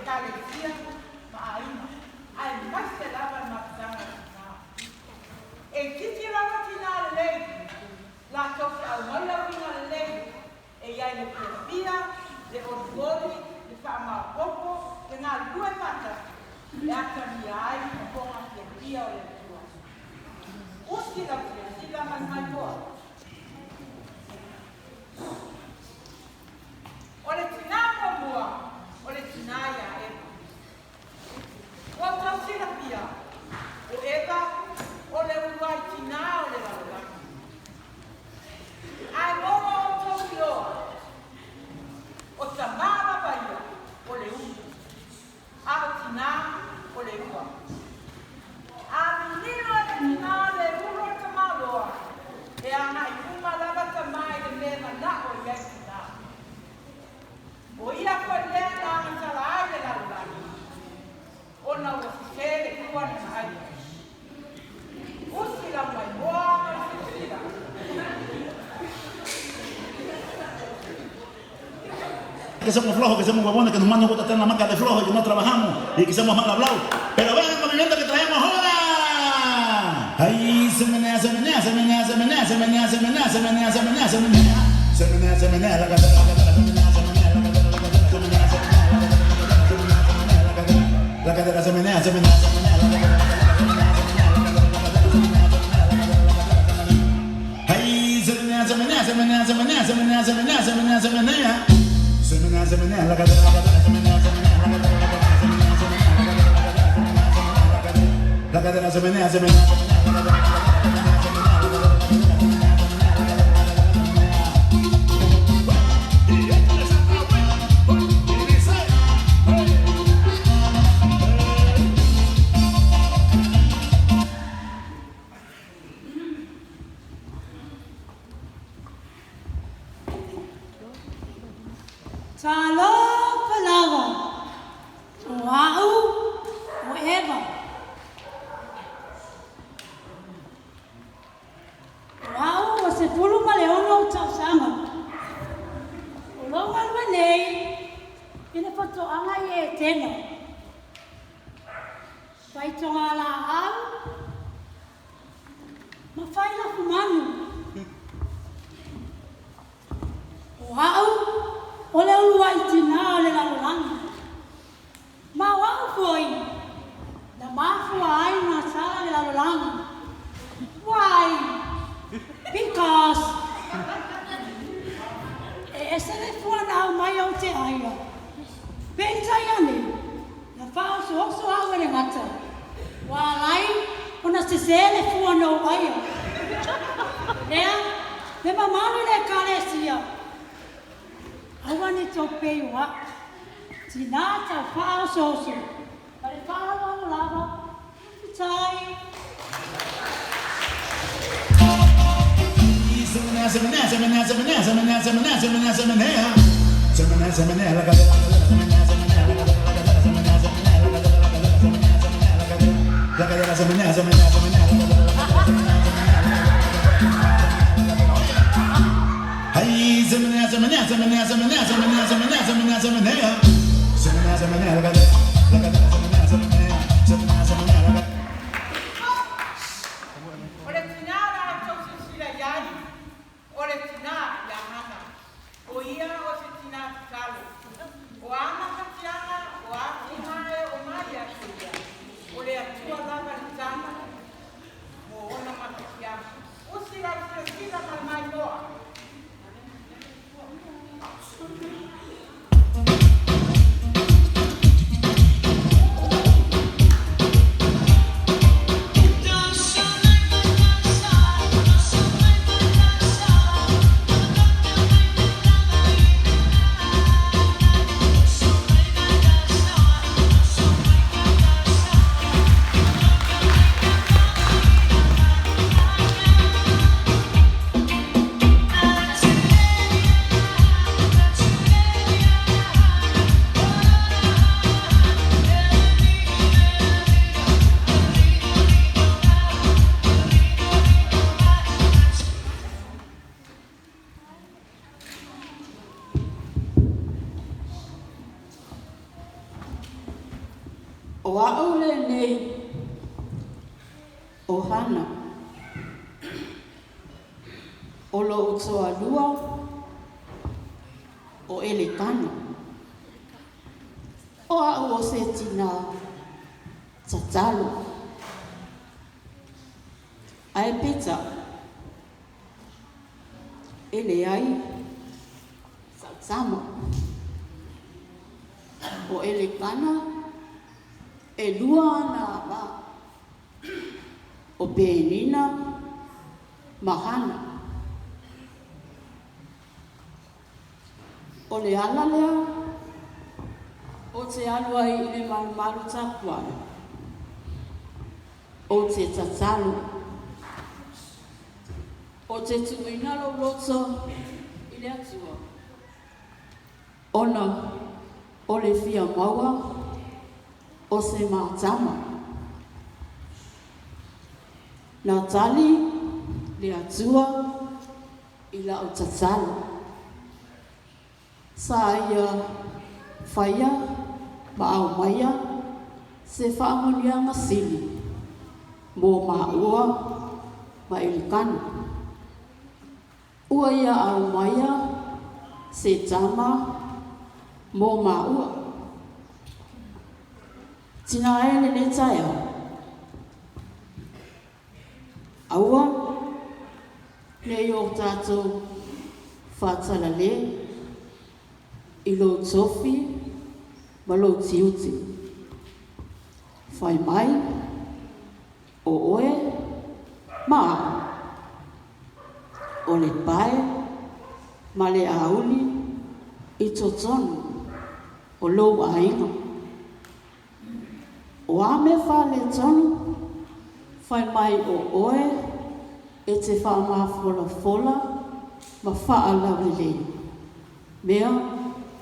Ekalesia ma aiga, aemaise lava le mafutaga a tinā. E itiiti lava tinā lelei, latou te aumaia uiga lelei, e i ai le fiafia, le olioli, le faamaopoopo, le galulue faatasi, e atagia ai fofoga fiafia o le Atua. Usi lau silasila ma le maimoa. O le tinā muamua, o le tinā iā Eva. Ua outou silafia, o Eva o le uluai tinā o le lalolagi. Ae mo lo outou iloa, o tamā lava ia o le ulu, a o tinā o le ua. A lililo e le tinā le ulu o le tamaloa, e agai uma lava tamā i le mea e mana'o i ai tinā. O ia foi lea na agatala ai le lalolagi, ona ua sesē le fua na aia. Usi lau maimoa ma le silasila. Que somos flojos, que somos huevones, que nomás nos gusta estar en la maca de flojos y que no trabajamos y que somos mal hablados. Pero vean el movimiento que traemos ahora. Ahí se menea, se menea, se menea, se menea, se menea, se menea, se menea, se menea, se menea. Se menea, se menea la cadera, la cadera, se menea, se menea la cadera, la cadera, se menea, se menea la cadera, la cadera, se menea, se menea la cadera. La cadera se menea, se menea, se menea la cadera, la cadera, se menea, se menea la cadera, la cadera, se menea, se menea la cadera, la cadera, se menea. Ahí se menea, se menea, se menea, se menea, se menea, se menea, se menea, se menea. Se menea, se menea la cadera, la cadera, se menea, se menea la cadera, la cadera, se menea, se menea la cadera, la cadera, se menea, se menea la cadera. La cadera se menea, se menea, se menea la cadera, la cadera, se menea, se menea la cadera, la cadera, se menea, se menea la cadera, la cadera, se menea. Talofa lava, o a'u o Eva. O a'u ua 16 ou tausaga. O lou galue nei i le fatoaga i Etena. Fai togalaau ma fai lafumanu. O a'u o le uluai tinā o le lalolagi. Ma o a'u foi na mafua ai ona sala le lalolagi. Why? Because e ese le fua na aumai ou te aia. Peitai ane, na faaosooso a'u e le gata, ua ala ai ona sesē le fua na ou aia. Lea, le mamalu i le Ekalesia, aua ne i tou pei o a'u, tinā tau faaosooso, ma le faaaloalo lava, faafetai. Se menea, se menea, se menea, se menea, se menea, se menea, se menea, se menea. Se menea, se menea la cadera, la cadera, se menea, se menea la cadera, la cadera, se menea, se menea la cadera, la cadera, se menea, se menea la cadera. La cadera se menea, se menea, se menea la cadera, la cadera, se menea, se menea la cadera, la cadera, se menea, se menea la cadera. Ay, se menea, se menea, se menea, se menea, se menea, se menea, se menea, se menea. Se menea, se menea la cadera, la cadera, se menea, se menea, se menea, se menea la cadera. O le tinā la outou silasila i ai, o le tinā iā Hana. O ia o se tinā tatalo. O ana fatiaga, o atiga e oo mai ia te ia, o le Atua lava le tama mo ona mafatiaga. Usi lau silasila ma le maimoa. Au lenei o Hana. O lo'u toalua o Elekana. O a'u o se tinā tatalo. Ae peitai, e leai sa'u tama. O Elekana e lua ana ava, o Penina ma Hana. O le ala lea ou te alu ai i le malumalu tapuai, ou te tatalo, ou te tuuina lou loto i le Atua, ona o le fia maua o se ma tama. Na tali le Atua i la'u tatalo. Sa ia faia ma aumaia se faamanuiaga sili mo māua ma Elekana. Ua ia aumaia se tama mo māua. Tinā e lenei taeao. Aua ne i o tatou faatalale i lou tofi ma lou tiute. Fai mai o oe ma a'u o le pae ma le auli i totonu o lou aiga. O a mea faaletonu, fai mai o oe e te faamafolafola ma faalaulelei mea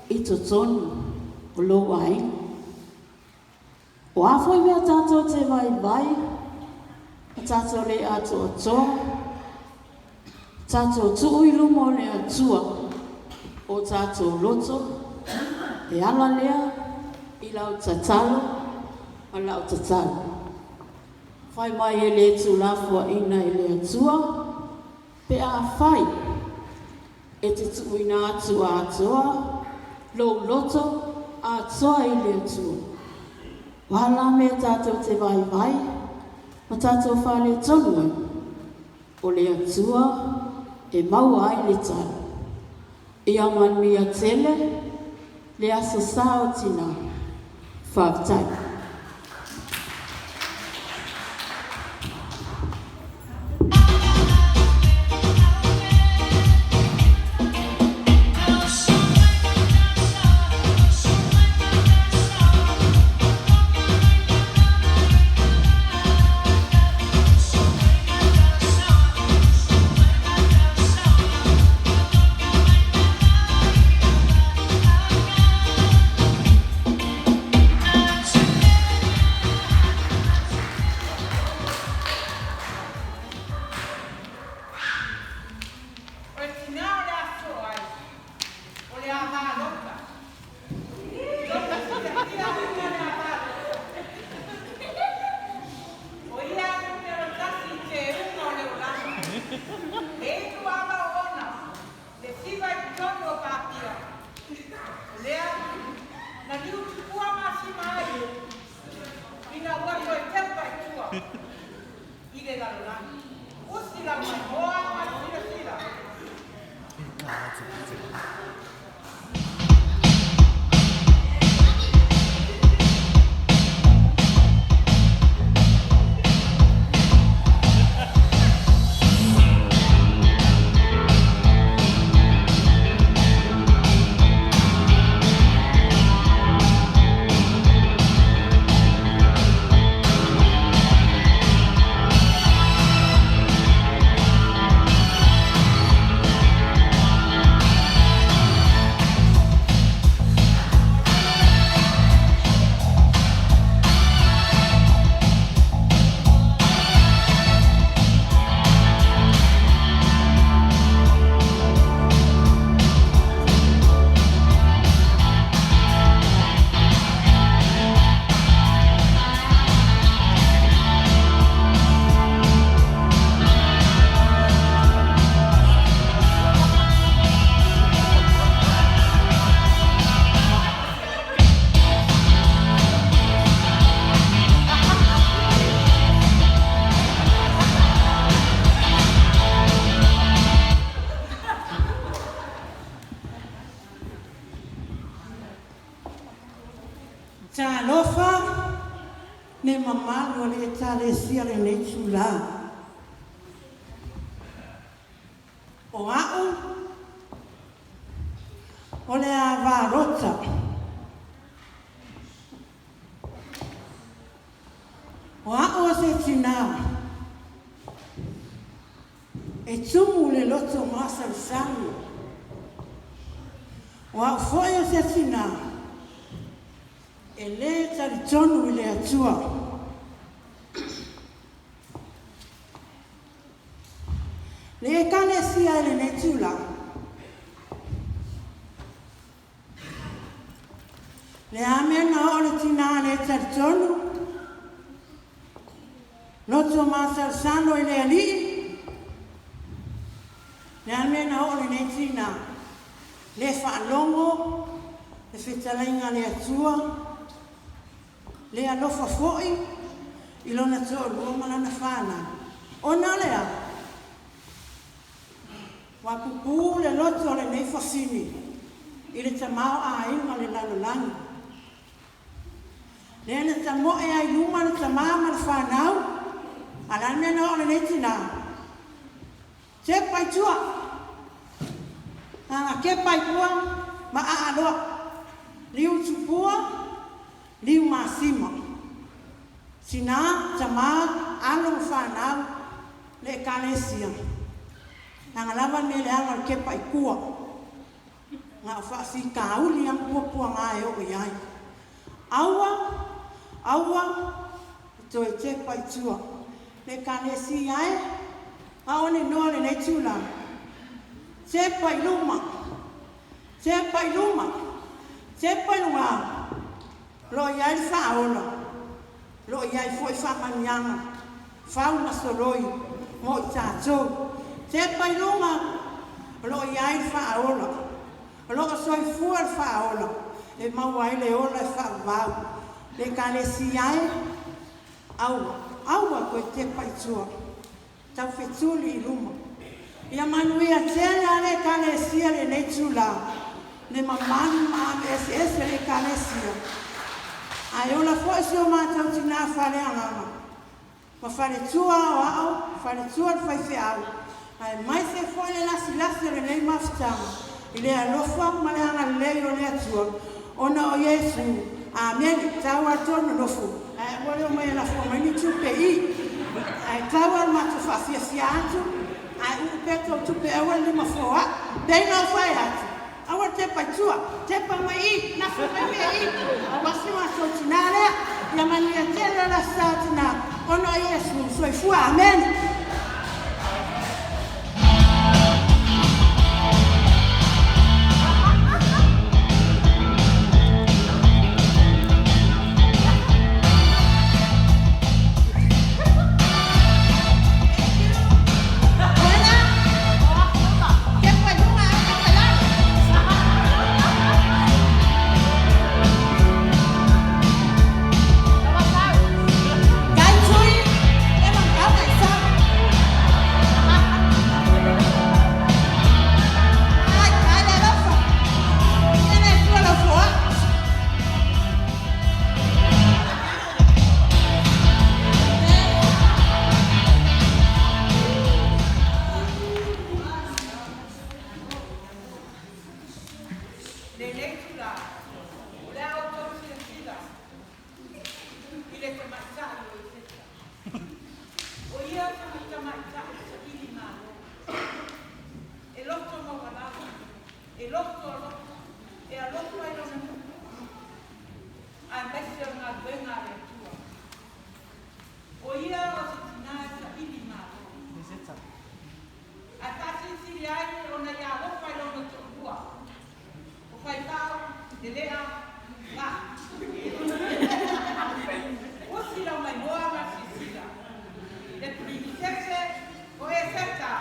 i totonu o lou aiga. O a foi mea tatou te vaivai, ma tatou le atoatoa, tatou tuu i luma o le Atua o tatou loto, e ala lea i lau tatalo ma la'u tatalo. Fai mai e le tuulafoaina e le Atua, pe afai e te tuuina atu atoa lou loto atoa i le Atua. O a la mea tatou te vaivai ma tatou faaletonu ai, o le Atua e maua ai le tali. Ia manuia tele le Aso Sa o Tinā. Faafetai. O le tinā o le aso ai, o le ava Lota. Lota silafia uiga o le ava Lota. O ia numera tasi i teuga o le olaga. E itu ava o ona, le siva i totonu o Papia. O lea, na liu tupua masima ai, ina ua toe teupa i tua i le lalolagi. Usi lau maimoa ma le silasila. Le mamalu o le Ekalesia lenei itulā. O a'u o le ava Rota. O a'u o se tinā e tumu i le loto masalosalo. O a'u foi o se tinā E lē talitonu i le Atua. Le Ekalesia i lenei tulaga. Le a mea na oo le tinā le talitonu, loto masalosalo i le Alii? Le a mea na oo lenei tinā le faalogo le fetalaiga a le Atua, le alofa foi i lona toalua ma lana fanau? Ona o le a? Ua pupū le loto o lenei fafine i le tamaoaiga o le lalolagi. Lea na tamoe ai i luma le tamā ma le fanau, a o le a le mea na oo lenei tinā? Tepa i tua. Aga kepa i tua ma aaloa. Liu tupua, liu masima. Tinā, tamā, alo ma fanau, le Ekalesia. Leaga lava le mea leaga o le kepa i tua. Na o faafitauli lava ma puapuaga e oo i ai. Aua, aua le toe tepa i tua. Le Ekalesia e, aole noa lenei tulaga. Tepa i luma, tepa i luma, tepa i lugā. O lo o i ai le faaola, o lo o i ai foi faamanuiaga, fau ma soloi mo i tatou. Tepa i luga, o lo o i ai le faaola, o lo o soifua le faaola e maua ai le ola e faavavau. Le Ekalesia e, aua, aua toe tepa i tua, taufetuli i luma. Ia manuia tele a le Ekalesia lenei itulā, le mamalu ma ave eseese le Ekalesia. Ae ola foi si o matou tinā faaleagaga ma faletua aoao, faletua le faifeau, aemaise foi le lasilasi o lenei mafutaga i le alofa ma le agalelei o le Atua ona o Iesu. Amene. Tau lava le tou nonofo, ae aua le omai e lafo mai ni tupe i i. Ae tau lava le matou faafiafia atu, ae uu pea tou tupe aua le lima foai. Pei ona ou fai atu, aua le tepa i tua, tepa mai i i, lafo mai mea i i. Aua si matou tinā lea. Ia manuia tele le Aso Sa o Tinā ona o Iesu. Soifua. Amene. Lenei itulā, o le a outou silasila i le tamaitai o Ieseta. O ia se tamaitai saili malo, e loto maualalo, e loto alofa, e alofa i lona nuu, aemaise o le galuega a le Atua. O ia o se tinā e saili malo. Ae faasilisili ai ona ia alofa i lona toalua, o Faifeau, Lelea, ma Usi Laumaigoa ma Silasila, le Perenisese o Eseta.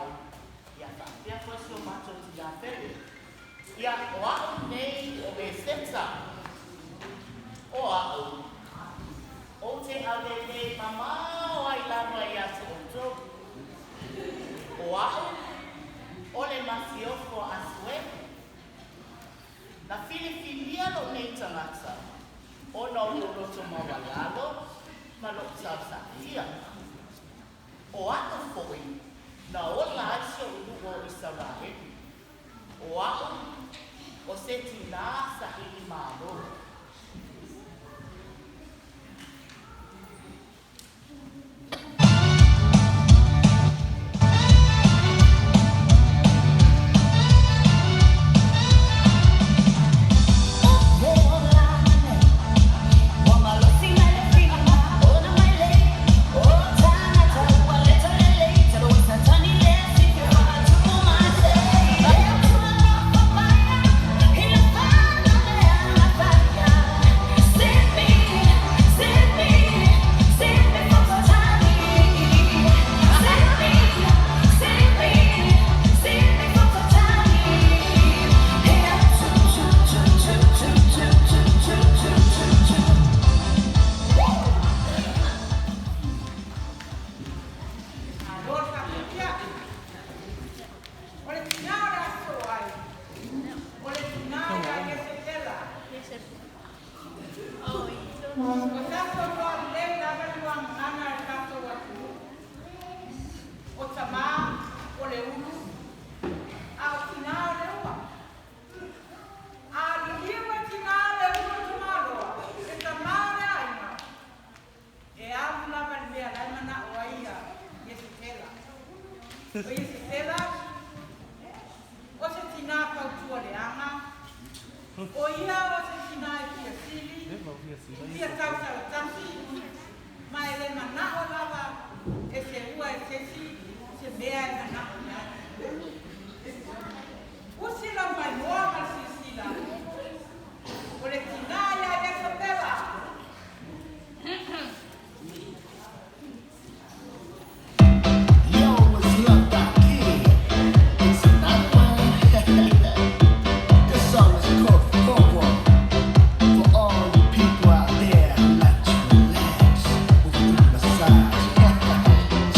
ai, ia faapea foi si o matou tinā pele. Ia, o a'u nei o Eseta, o a'u, ou te aulelei mamao ai lava iā te outou. O a'u, o le masiofo a Asuelu. Na filifilia lou nei tagata ona o lou loto maualalo ma lou taosagia. O a'u foi na ola ai si o'u nuu o Isaraelu. O a'u o se tinā saili malo. Malo le faapea. O le tinā o le aso ai, o le tinā ia Iesepela. Ua tatou iloa lelei lava le luagagana a le tatou atunuu. O tamā o le ulu, a o tinā o le ua. A liliu e tinā le ulu i tamaloa, e tamā o le aiga, e alu lava i le mea la e mana'o ai ia Iesepela. O Iesepela, o se tinā fautua leaga, o ia o se tinā e fia sili, fia tausalatasi, ma e le mana'o lava e seua e sesi se mea e mana'o i ai. Usi lau maimoa ma le silasila, o le tinā ia Iesepela. Yo, it's Love Dot Kid. It's another one. This song is called Fogo. For all you people out there who like to relax with a good massage.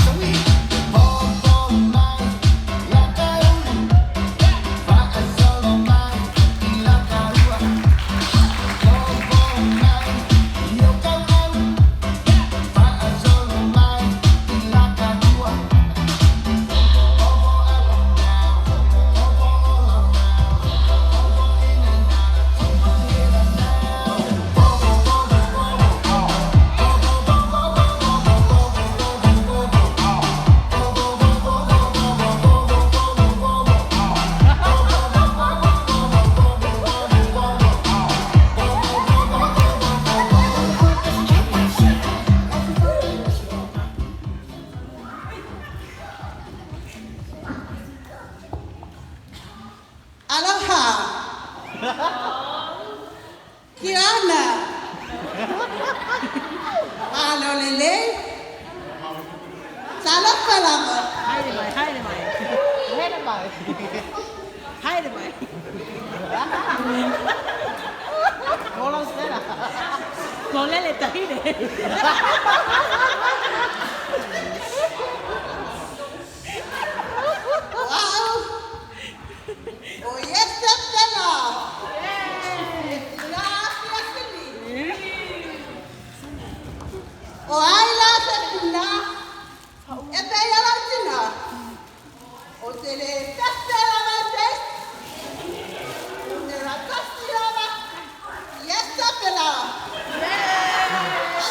Sweet. Bobo mai, lakaulu. Fa'asolo mai, ilakaua. Bobo mai, iokauau. Fa'asolo mai, ilakakua. Aloha. Kiana. Malo lelei. Talofa lava. Haere mai, haere mai. Haere mai. Haere mai. Ko lele tahine. Wow. O Iesepela. La fiasili. O ai la se puna. E pe ia lau tina. O te le fefe lava e pe. O te ratasi lava. Iesepela.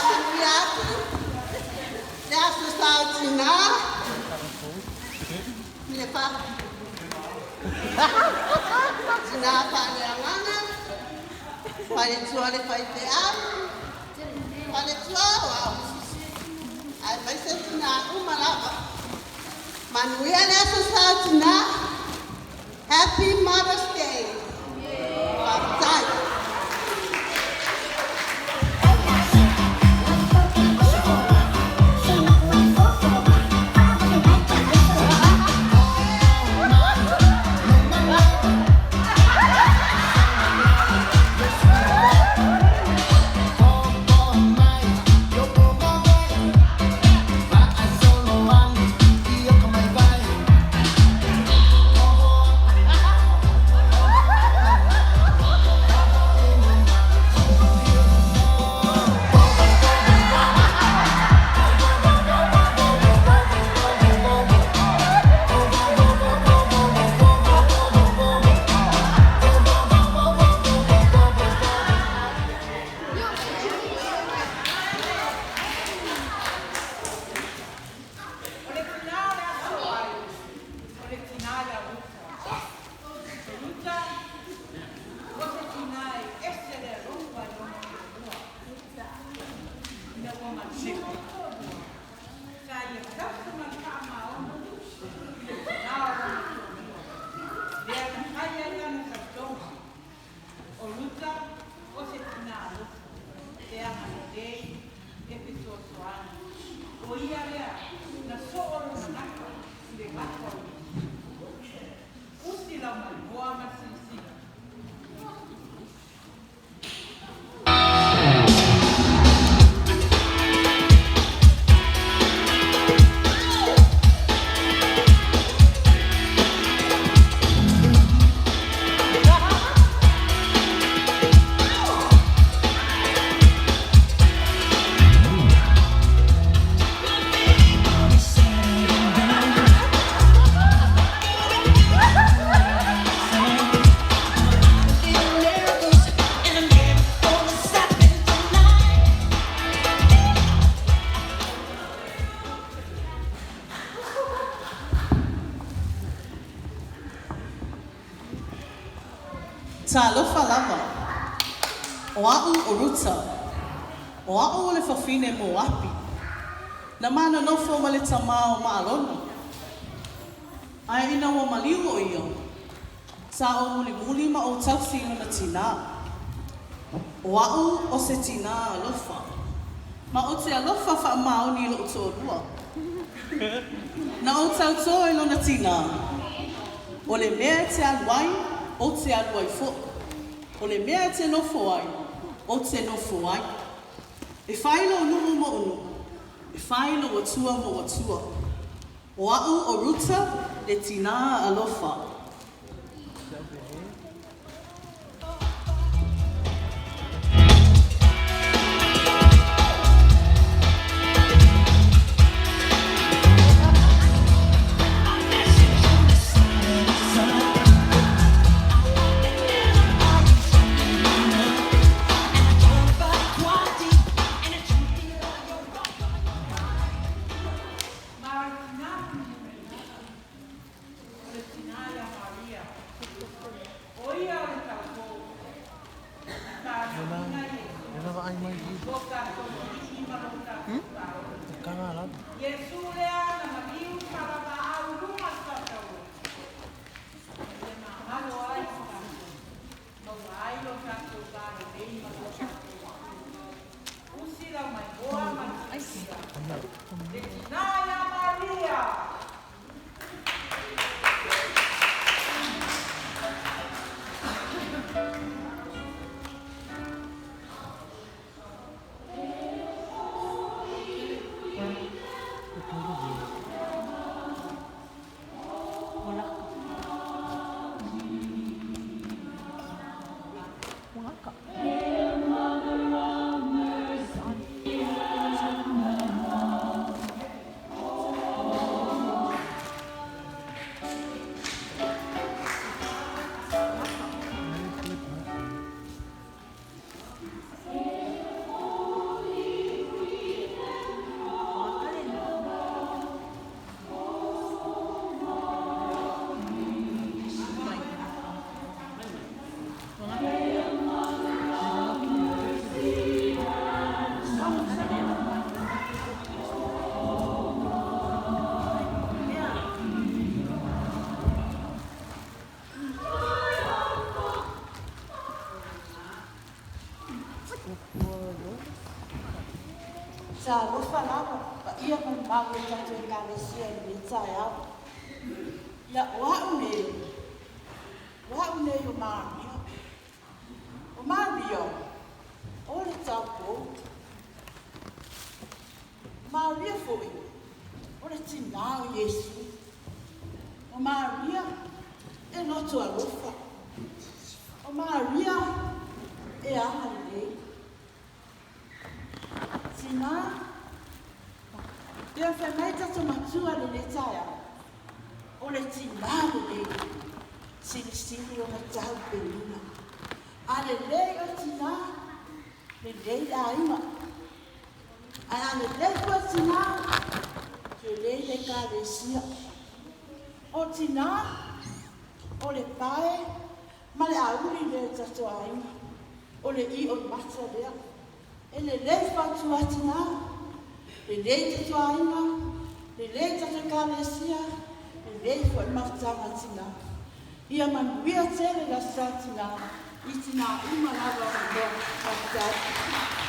Manuia atu. Le aso sa o tina. Le fa. Tina faaleagaga. Faletua le faifeau. Faletua o au. Aemaise tinā uma lava. Manuia le aso sa o tinā. Happy Mother's Day. Faafetai. Talofa lava. O a'u o Ruta. O a'u o le fafine Moapi. Na ma nonofo ma le tamā o Maalona. Ae ina ua maliu o ia, sa ou mulimuli ma ou tausi i lona tinā. O a'u o se tinā alofa, ma ou te alofa faamaoni i lo'u toalua. Na ou tautō i lona tinā, o le mea e te alu ai, ou te alu ai fo'i. O le mea e te nofo ai, ou te nofo ai. E fai lou nuu mo'u nuu, e fai lou Atua mo'u Atua. O a'u o Ruta le tinā alofa. Ma o le tinā mulimuli, o le tinā ia Maria, o ia o le tautō, na fanauina Iesu, lo tatou Alii ma lo tatou Faaola. Iesu lea na maliu ma lavaau i luga o le faataua, ina ia magalo ai ma tatou, maua ai lo tatou va lelei ma lo tatou Atua. Usi lau maimoa ma le fiafia, le tinā ia Maria! Talofa lava, paia ma le mamalu o le tatou Ekalesia i lenei taeao. Ia, o a'u nei, o a'u nei o Maria. O Maria, o le taupou. O Maria foi, o le tinā o Iesu. O Maria, e loto alofa. O Maria, e aga lelei. Tinā, pei ona fai mai tatou matua i lenei taeao, o le tinā lenei, silisili ona taupeina. A lelei oe tinā, lelei le aiga. Ae a lelei foi tinā, lelei le Ekalesia. O tinā, o le pae ma le auli lea i tatou aiga. O le i o le mata lea. E lelei fautua tinā, lelei tatou aiga, lelei tatou Ekalesia, lelei foi le mafutaga a tinā. Ia manuia tele le Aso Sa Tinā i tinā uma lava o Samoa. Faafetai.